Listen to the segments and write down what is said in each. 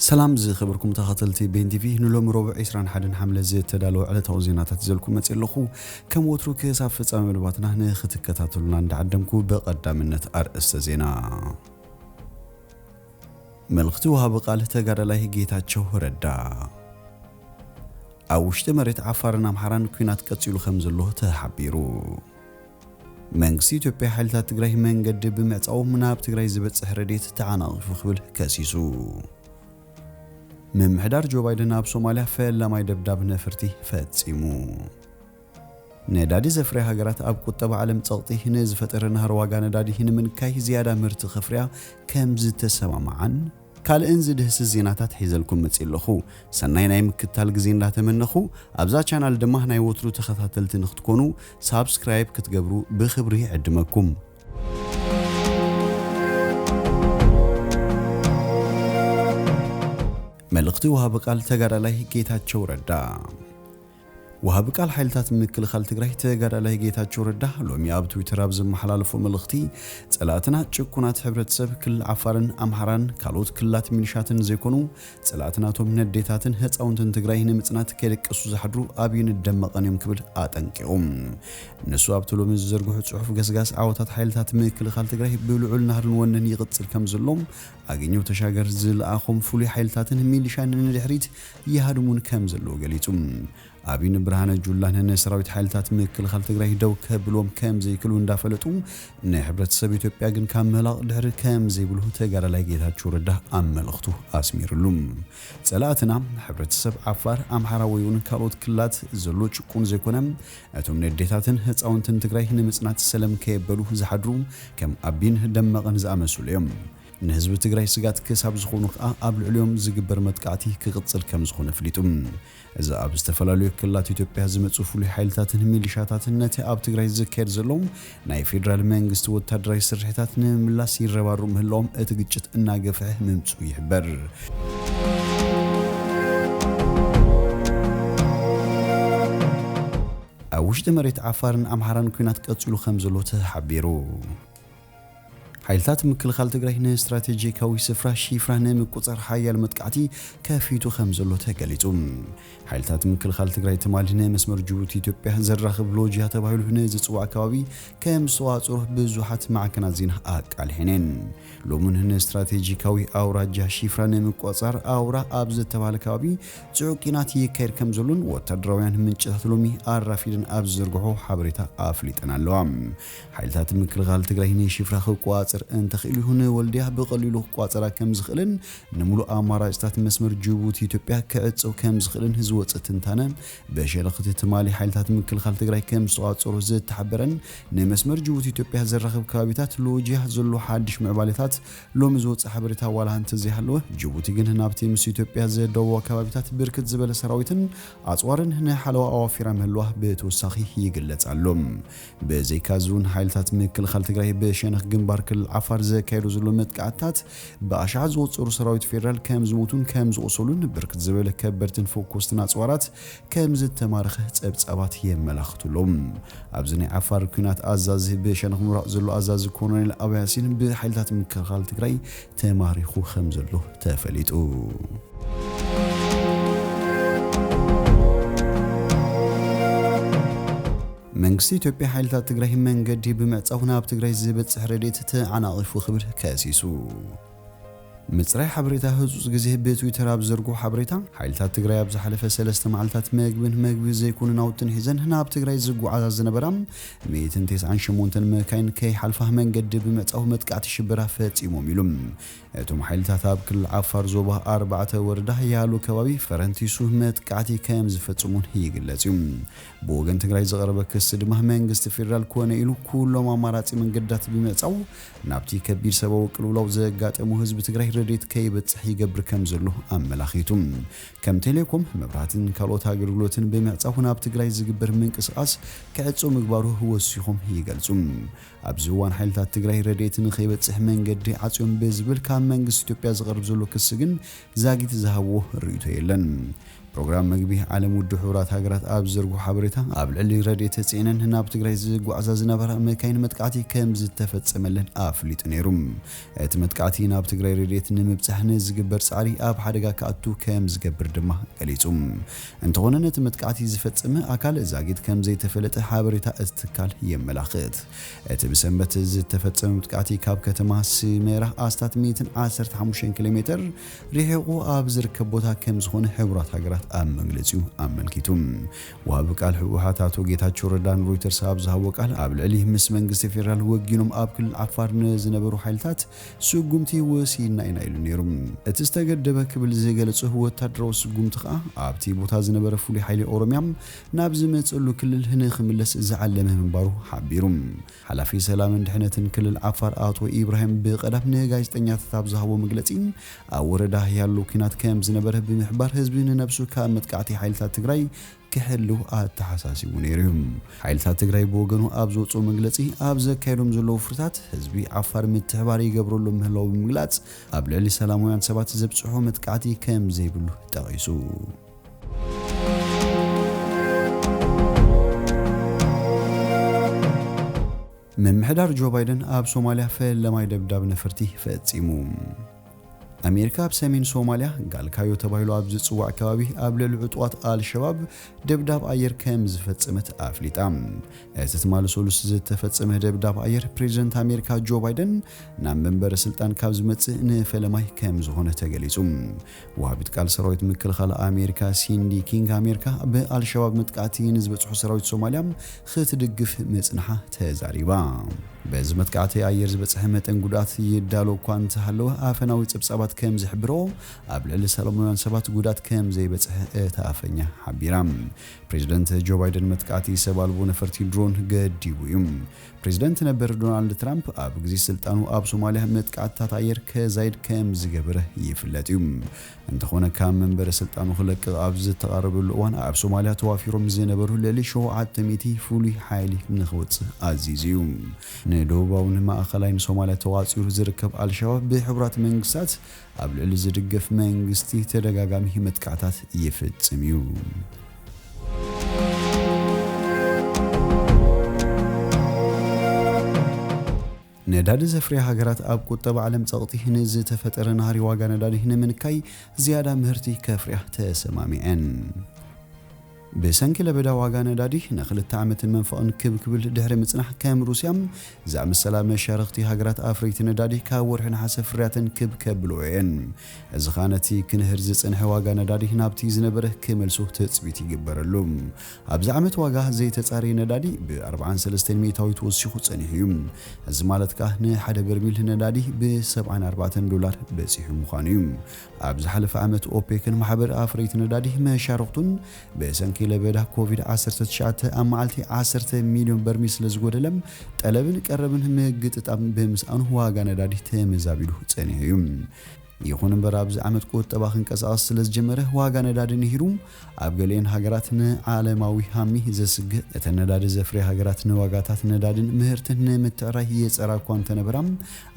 ሰላም ዝኸበርኩም ተኸተልቲ ቤን ቲቪ፣ ንሎሚ ረቡዕ ዕስራን ሓደን ሓምለ ዝተዳለወ ዕለታዊ ዜናታት ዘልኩ መጽእ ኣለኹ። ከም ወትሩ ክሳብ ፍጻመ መደባትና ንኽትከታተሉና እንዳዓደምኩ ብቐዳምነት ኣርእስተ ዜና። መልእኽቲ ወሃቢ ቃል ተጋዳላይ ጌታቸው ረዳ። ኣብ ውሽጢ መሬት ዓፋርን ኣምሓራን ኲናት ቀጺሉ ከም ዘሎ ተሓቢሩ። መንግስቲ ኢትዮጵያ ሓይልታት ትግራይ መንገዲ ብምዕጻዎም ናብ ትግራይ ዝበጽሕ ረድኤት ተዓናቒፉ ክብል ከሲሱ። ምምሕዳር ጆ ባይደን ኣብ ሶማልያ ፈላማይ ደብዳብ ነፍርቲ ፈጺሙ። ነዳዲ ዘፍርያ ሃገራት ኣብ ቁጠባ ዓለም ጸቕጢ ንዝፈጠረ ናህሪ ዋጋ ነዳዲ ንምንካይ ዝያዳ ምህርቲ ከፍርያ ከም ዝተሰማማዓን ካልእን ዝድህስስ ዜናታት ሒዘልኩም መጽእ ኣለኹ። ሰናይ ናይ ምክታል ግዜ እንዳተመነኹ፣ ኣብዛ ቻናል ድማ ናይ ወትሩ ተኸታተልቲ ንክትኮኑ ሳብስክራይብ ክትገብሩ ብኽብሪ ይዕድመኩም። መልእኽቲ ወሃቢ ቃል ተጋዳላይ ጌታቸው ረዳ። ወሃቢ ቃል ሓይልታት ምክልኻል ትግራይ ተጋዳላይ ጌታቸው ረዳ ሎሚ ኣብ ትዊተር ኣብ ዘመሓላለፎ መልእኽቲ፣ ጸላእትና ጭቁናት ሕብረተሰብ ክልል ዓፋርን ኣምሓራን ካልኦት ክልላት ሚሊሻትን ዘይኮኑ፣ ጸላእትና እቶም ነዴታትን ህፃውንትን ትግራይ ንምጽናት ከይደቀሱ ዝሓድሩ ኣብዩን ደመቐን እዮም ክብል ኣጠንቂቑ። ንሱ ኣብቲ ሎሚ ዝዘርግሑ ጽሑፍ፣ ገስጋስ ዓወታት ሓይልታት ምክልኻል ትግራይ ብልዑል ናህርን ወነን ይቕጽል ከም ዘሎ፣ ኣገኘው ተሻገር ዝለኣኾም ፍሉይ ሓይልታትን ሚሊሻን ንድሕሪት ይሃድሙን ከም ዘለዉ ገሊጹ። ኣብዩን ብርሃነ ጁላን ንሰራዊት ሓይልታት ምክልኻል ትግራይ ደው ከብልዎም ከም ዘይክእሉ እንዳፈለጡ፣ ንሕብረተሰብ ኢትዮጵያ ግን ካብ ምህላቕ ድሕሪ ከም ዘይብሉ ተጋዳላይ ጌታቸው ረዳ ኣብ መልእኽቱ ኣስሚሩሉ። ጸላእትና ሕብረተሰብ ዓፋር፣ ኣምሓራ ወይ እውን ካልኦት ክልላት ዘሎ ጭቁን ዘይኮነ፣ እቶም ነዴታትን ህፃውንትን ትግራይ ንምጽናት ሰለም ከየበሉ ዝሓድሩ ከም ኣብዩን ደመቐን ዝኣመሰሉ እዮም። ንህዝቢ ትግራይ ስጋት ክሳብ ዝኾኑ ከኣ ኣብ ልዕሊኦም ዝግበር መጥቃዕቲ ክቕጽል ከም ዝኾነ ኣፍሊጡ። እዚ ኣብ ዝተፈላለዩ ክልላት ኢትዮጵያ ዝመጹ ፍሉይ ሓይልታትን ሚሊሻታትን ነቲ ኣብ ትግራይ ዝካየድ ዘሎ ናይ ፌደራል መንግስቲ ወታደራዊ ስርሒታት ንምምላስ ይረባረቡ ምህላዎም እቲ ግጭት እናገፍሐ ምምጽኡ ይሕበር። ኣብ ውሽጢ መሬት ዓፋርን ኣምሓራን ኲናት ቀጺሉ ከም ዘሎ ተሓቢሩ። ሓይልታት ምክልኻል ትግራይ ንስትራቴጂካዊ ስፍራ ሺፍራ ንምቁጻር ሓያል መጥቃዕቲ ከፊቱ ከም ዘሎ ተገሊጹ። ሓይልታት ምክልኻል ትግራይ ትማሊ ንመስመር ጅቡቲ ኢትዮጵያ ዘራኽብ ሎጅያ ተባሂሉ ንዝጽዋዕ ከባቢ ከም ዝተዋጽሩ ብዙሓት ማዕከናት ዜና ኣቃሊሐን። ሎሚ ንስትራቴጂካዊ ኣውራጃ ሺፍራ ንምቁጻር ኣውራ ኣብ ዝተባህለ ከባቢ ጽዑቕ ኲናት ይካየድ ከም ዘሎን ወታደራውያን ምንጭታት ሎሚ ኣራፊደን ኣብ ዝዘርግሖ ሓበሬታ ኣፍሊጠን ኣለዋ። ሓይልታት ምክልኻል ትግራይ ንሺፍራ ክቋጽር እንተኽኢሉ፣ ንወልድያ ብቐሊሉ ክቋጽራ ከም ዝኽእልን፣ ንምሉእ ኣማራጭታት መስመር ጅቡቲ ኢትዮጵያ ክዕጸው ከም ዝኽእልን ዝወጸ ትንታነ፣ ብሸለኽቲ ትማሊ ሓይልታት ምክልኻል ትግራይ ከም ዝተቋጸሩ ዝተሓበረን፣ ንመስመር ጅቡቲ ኢትዮጵያ ዘራኽብ ከባቢታት ሎጅያ ዘሎ ሓድሽ ምዕባለታት ሎሚ ዝወጸ ሓበሬታ ዋላ እንተ ዘይሃለወ፣ ጅቡቲ ግን ናብቲ ምስ ኢትዮጵያ ዘዳውባ ከባቢታት ብርክት ዝበለ ሰራዊትን ኣጽዋርን ንሓለዋ ኣዋፊራ ምህላዋ ብተወሳኺ ይግለጽ ኣሎ። ብዘይካ እዚ እውን፣ ሓይልታት ምክልኻል ትግራይ ብሸነኽ ግንባር ክልል ዓፋር ዘካየዶ ዘሎ መጥቃዕትታት ብኣሽሓት ዝቑጸሩ ሰራዊት ፌደራል ከም ዝሞቱን ከም ዝቖሰሉን፣ ብርክት ዝበለ ከበድትን ፈኮስትን ኣጽዋራት ከም ዝተማረኸ ጸብጻባት የመላኽቱ ኣለዉ። ኣብዚ ናይ ዓፋር ኲናት ኣዛዚ፣ ብሸነኽ ምብራቕ ዘሎ ኣዛዚ ኮሎኔል ኣቡ ያሲን ብሓይልታት ምክልኻል ትግራይ ተማሪኹ ከም ዘሎ ተፈሊጡ። መንግስቲ ኢትዮጵያ ሓይልታት ትግራይ መንገዲ ብምዕጻው ናብ ትግራይ ዝበጽሕ ረድኤት ተዓናቒፉ ክብል ከሲሱ። ምጽራይ ሓበሬታ ህጹጽ ግዜ ብትዊተር ኣብ ዘርግሑ ሓበሬታ፣ ሓይልታት ትግራይ ኣብ ዝሓለፈ ሰለስተ መዓልታት መግብን መግቢ ዘይኮኑ ናውትን ሒዘን ናብ ትግራይ ዝጓዓዛ ዝነበራ ሚእትን ተስዓን ሸሞንተን መካይን ከይሓልፋ መንገዲ ብምዕጻው መጥቃዕቲ ሽበራ ፈጺሞም ኢሉ። እቶም ሓይልታት ኣብ ክልል ዓፋር ዞባ ኣርባዕተ ወረዳ ያሉ ከባቢ ፈረንቲሱ መጥቃዕቲ ከም ዝፈጽሙን ይግለጽ እዩ። ብወገን ትግራይ ዝቐረበ ክሲ ድማ መንግስቲ ፌደራል ኮነ ኢሉ ኩሎም ኣማራጺ መንገድታት ብምዕጻው ናብቲ ከቢድ ሰብኣዊ ቅልውላው ዘጋጠሙ ህዝቢ ትግራይ ረድኤት ከይበጽሕ ይገብር ከም ዘሎ ኣመላኺቱ። ከም ቴሌኮም፣ መብራህትን ካልኦት ኣገልግሎትን ብምዕጻው ናብ ትግራይ ዝግበር ምንቅስቓስ ክዕጾ ምግባሩ ወሲኾም ይገልጹ። ኣብዚ እዋን ሓይልታት ትግራይ ረድኤት ንኸይበጽሕ መንገዲ ዓጽዮም ብዝብል ካብ መንግስቲ ኢትዮጵያ ዝቐርብ ዘሎ ክሲ ግን ዛጊት ዝሃብዎ ርእይቶ የለን። ፕሮግራም መግቢ ዓለም ውድብ ሕቡራት ሃገራት ኣብ ዘርግሖ ሓበሬታ፣ ኣብ ልዕሊ ረድኤት ጽዒነን ናብ ትግራይ ዝጓዓዛ ዝነበራ መካይን መጥቃዕቲ ከም ዝተፈጸመለን ኣፍሊጡ ነይሩ። እቲ መጥቃዕቲ ናብ ትግራይ ረድኤት ንምብጻሕ ንዝግበር ጻዕሪ ኣብ ሓደጋ ክኣቱ ከም ዝገብር ድማ ገሊጹ። እንተኾነ ነቲ መጥቃዕቲ ዝፈጸመ ኣካል ዛጊት ከም ዘይተፈለጠ ሓበሬታ እቲ ትካል የመላኽት። እቲ ብሰንበት ዝተፈጸመ መጥቃዕቲ ካብ ከተማ ስሜራ ኣስታት ሚእትን ዓሰርተ ሓሙሽተን ኪሎ ሜትር ርሒቑ ኣብ ዝርከብ ቦታ ከም ዝኾነ ሕቡራት ሃገራት ኣብ መግለጺኡ ኣመልኪቱ። ወሃቢ ቃል ህወሓት ኣቶ ጌታቸው ረዳ ንሮይተርስ ኣብ ዝሃቦ ቃል፣ ኣብ ልዕሊ ምስ መንግስቲ ፌዴራል ወጊኖም ኣብ ክልል ዓፋር ንዝነበሩ ሓይልታት ስጉምቲ ወሲድና ኢና ኢሉ ነይሩ። እቲ ዝተገደበ ክብል ዝገለጾ ወታደራዊ ስጉምቲ ከኣ ኣብቲ ቦታ ዝነበረ ፍሉይ ሓይሊ ኦሮሚያ ናብ ዝመጸሉ ክልል ንኽምለስ ዝዓለመ ምንባሩ ሓቢሩ። ሓላፊ ሰላምን ድሕነትን ክልል ዓፋር ኣቶ ኢብራሂም ብቐዳም ንጋዜጠኛታት ኣብ ዝሃቦ መግለጺ፣ ኣብ ወረዳ ያሉ ኲናት ከም ዝነበረ ብምሕባር፣ ህዝቢ ንነብሱ ካብ መጥቃዕቲ ሓይልታት ትግራይ ክሕልው ኣተሓሳሲቡ ነይሩ እዩ። ሓይልታት ትግራይ ብወገኑ ኣብ ዘውፅኦ መግለጺ፣ ኣብ ዘካየዶም ዘለዉ ፍርታት ህዝቢ ዓፋር ምትሕባር ይገብረሎም ምህላው ብምግላጽ፣ ኣብ ልዕሊ ሰላማውያን ሰባት ዘብጽሖ መጥቃዕቲ ከም ዘይብሉ ጠቒሱ። ምምሕዳር ጆ ባይደን ኣብ ሶማልያ ፈለማይ ደብዳብ ነፈርቲ ፈጺሙ። ኣሜሪካ ኣብ ሰሜን ሶማልያ ጋልካዮ ተባሂሉ ኣብ ዝጽዋዕ ከባቢ ኣብ ልዕሊ ዕጡቓት ኣልሸባብ ደብዳብ ኣየር ከም ዝፈጸመት ኣፍሊጣ። እቲ ትማሊ ሰሉስ ዝተፈጸመ ደብዳብ ኣየር ፕሬዚደንት ኣሜሪካ ጆ ባይደን ናብ መንበረ ስልጣን ካብ ዝመጽእ ንፈለማይ ከም ዝኾነ ተገሊጹ። ወሃቢት ቃል ሰራዊት ምክልኻል ኣሜሪካ ሲንዲ ኪንግ፣ ኣሜሪካ ብኣልሸባብ መጥቃዕቲ ንዝበጽሑ ሰራዊት ሶማልያ ክትድግፍ ምጽንሓ ተዛሪባ። በዚ መጥቃዕቲ ኣየር ዝበጽሐ መጠን ጉድኣት ይዳሎ እኳ እንተሃለወ፣ ኣፈናዊ ጸብጻባት ከም ዝሕብሮ ኣብ ልዕሊ ሰላማውያን ሰባት ጉድኣት ከም ዘይበጽሐ እታ ኣፈኛ ሓቢራ። ፕሬዚደንት ጆ ባይደን መጥቃዕቲ ሰብ ኣልቦ ነፈርቲ ድሮን ገዲቡ እዩ። ፕሬዚደንት ነበር ዶናልድ ትራምፕ ኣብ ግዜ ስልጣኑ ኣብ ሶማልያ መጥቃዕትታት ኣየር ከዛይድ ከም ዝገበረ ይፍለጥ እዩ። እንተኾነ ካብ መንበረ ስልጣኑ ክለቅቕ ኣብ ዝተቓረበሉ እዋን ኣብ ሶማልያ ተዋፊሮም ዝነበሩ ልዕሊ ሸውዓተ ሚእቲ ፍሉይ ሓይሊ ንኽወጽእ ኣዚዙ እዩ። ንደቡባውን ማእኸላይን ሶማልያ ተዋፂሩ ዝርከብ ኣልሸባብ ብሕቡራት መንግስታት ኣብ ልዕሊ ዝድገፍ መንግስቲ ተደጋጋሚ መጥቃዕታት ይፍጽም እዩ። ነዳዲ ዘፍርያ ሃገራት ኣብ ቁጠባ ዓለም ጸቕጢ ንዝተፈጠረ ናህሪ ዋጋ ነዳዲ ንምንካይ ዝያዳ ምህርቲ ከፍርያ ተሰማሚዐን። ብሰንኪ ለበዳ ዋጋ ነዳዲ ንኽልተ ዓመትን መንፈቕን ክብ ክብል ድሕሪ ምጽናሕ፣ ከም ሩስያ ዝኣመሰላ መሻርኽቲ ሃገራት ኣፍረይቲ ነዳዲ ካብ ወርሒ ነሓሰ ፍርያተን ክብ ከብልኦ እየን። እዚ ኸኣ ነቲ ክንህር ዝጸንሐ ዋጋ ነዳዲ ናብቲ ዝነበረ ክመልሶ ትጽቢት ይግበረሉ። ኣብዚ ዓመት ዋጋ ዘይተጻረየ ነዳዲ ብ ኣርብዓን ሰለስተን ሚእታዊት ወሲኹ ጸኒሑ እዩ። እዚ ማለት ከኣ ንሓደ በርሚል ነዳዲ ብ ሰብዓን ኣርባዕተን ዶላር በጺሑ ምዃኑ እዩ። ኣብ ዝሓለፈ ዓመት ኦፔክን ማሕበር ኣፍረይቲ ነዳዲ መሻርኽቱን ብሰንኪ ለበዳ ኮቪድ ዓሰርተ ትሽዓተ ኣብ መዓልቲ ዓሰርተ ሚልዮን በርሚል ስለ ዝጎደለ፣ ጠለብን ቀረብን ምግጥጣም ብምስኣኑ ዋጋ ነዳዲ ተመዛቢሉ ጸኒሑ እዩ። ይኹን እምበር ኣብዚ ዓመት ቁጠባ ክንቀሳቐስ ስለ ዝጀመረ ዋጋ ነዳዲ ንሂሩ ኣብ ገሊኤን ሃገራት ንዓለማዊ ሃሚ ዘስግእ። እተን ነዳዲ ዘፍርያ ሃገራት ንዋጋታት ነዳድን ምህርትን ንምትዕራይ ይጸራ እኳ እንተነበራ፣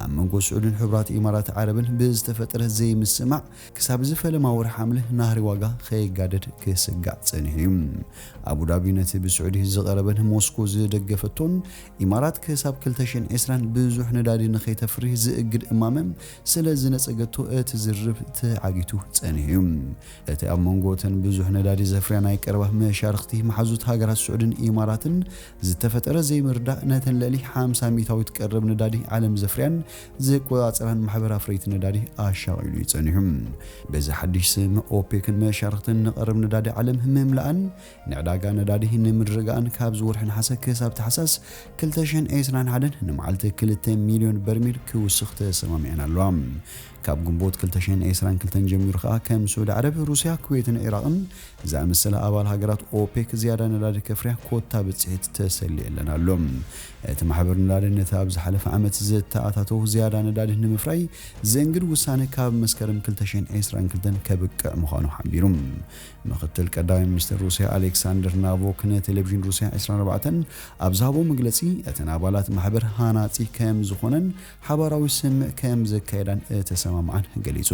ኣብ መንጎ ስዑድን ሕቡራት ኢማራት ዓረብን ብዝተፈጠረ ዘይምስማዕ ክሳብ ዝፈለማ ወርሒ ሓምለ ናህሪ ዋጋ ከይጋደድ ክስጋእ ጸኒሑ እዩ። ኣቡዳቢ ነቲ ብስዑዲ ዝቐረበን ሞስኮ ዝደገፈቶን ኢማራት ክሳብ ክልተ ሽሕን ዕስራን ብዙሕ ነዳዲ ንኸይተፍሪ ዝእግድ እማመ ስለ ዝነጸገቶ እቲ ዝርርብ ተዓጊቱ ጸኒሑ እዩ። እቲ ኣብ መንጎ እተን ብዙሕ ነዳዲ ዘፍርያ ናይ ቀረባ መሻርኽቲ መሓዙት ሃገራት ስዑድን ኢማራትን ዝተፈጠረ ዘይምርዳእ ነተን ልዕሊ ሓምሳ ሚእታዊት ቀረብ ነዳዲ ዓለም ዘፍርያን ዝቆጻጸራን ማሕበር ኣፍረይቲ ነዳዲ ኣሻቒሉ እዩ ጸኒሑ። በዚ ሓድሽ ስምምዕ ኦፔክን መሻርኽትን ንቐረብ ነዳዲ ዓለም ምምላእን ንዕዳጋ ነዳዲ ንምርግጋእን ካብዚ ወርሒ ነሓሰ ክሳብ ታሕሳስ ክልተ ሽሕን ዕስራን ሓደን ንመዓልቲ ክልተ ሚልዮን በርሚል ክውስኽ ተሰማሚዐን ኣለዋ። ካብ ግንቦት ክልተ ሽሕን ዕስራን ክልተን ጀሚሩ ከኣ ከም ስዑዲ ዓረብ፣ ሩስያ፣ ኩዌትን ዒራቕን ዝኣመሰላ ኣባል ሃገራት ኦፔክ ዝያዳ ነዳዲ ከፍርያ ኮታ ብጽሒት ተሰሊዕለን ኣሎ። እቲ ማሕበር ነዳዲ ነቲ ኣብ ዝሓለፈ ዓመት ዝተኣታተወ ዝያዳ ነዳዲ ንምፍራይ ዘእንግድ ውሳነ ካብ መስከረም ክልተ ሽሕን ዕስራን ክልተን ከብቅዕ ምዃኑ ሓቢሩ። ምኽትል ቀዳማይ ሚኒስትር ሩስያ ኣሌክሳንደር ናቮክ ንቴሌቪዥን ሩስያ ዕስራን ኣርባዕተን ኣብ ዝሃቦ መግለጺ፣ እተን ኣባላት ማሕበር ሃናጺ ከም ዝኾነን ሓባራዊ ስምምዕ ከም ዘካየዳን እተሰማምዓን ገሊጹ።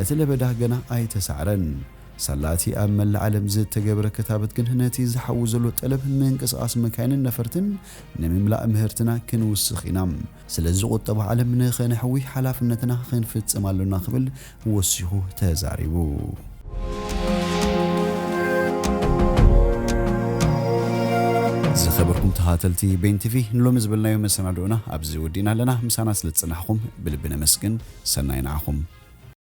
እቲ ለበዳ ገና ኣይተሳዕረን። ሳላቲ ኣብ መላእ ዓለም ዝተገብረ ክታበት ግን ነቲ ዝሓዊ ዘሎ ጠለብ ምንቅስቓስ መካይንን ነፈርትን ንምምላእ ምህርትና ክንውስኽ ኢና። ስለዚ ቁጠባ ዓለም ንኸነሕዊ ሓላፍነትና ክንፍጽም ኣሎና ክብል ወሲኹ ተዛሪቡ። ዝኸበርኩም ተኸታተልቲ ቤን ቲቪ፣ ንሎሚ ዝበልናዮ መሰናድኦና ኣብዚ ወዲእና ኣለና። ምሳና ስለ ዝጸናሕኩም ብልቢ ነመስግን። ሰናይ ንዓኹም።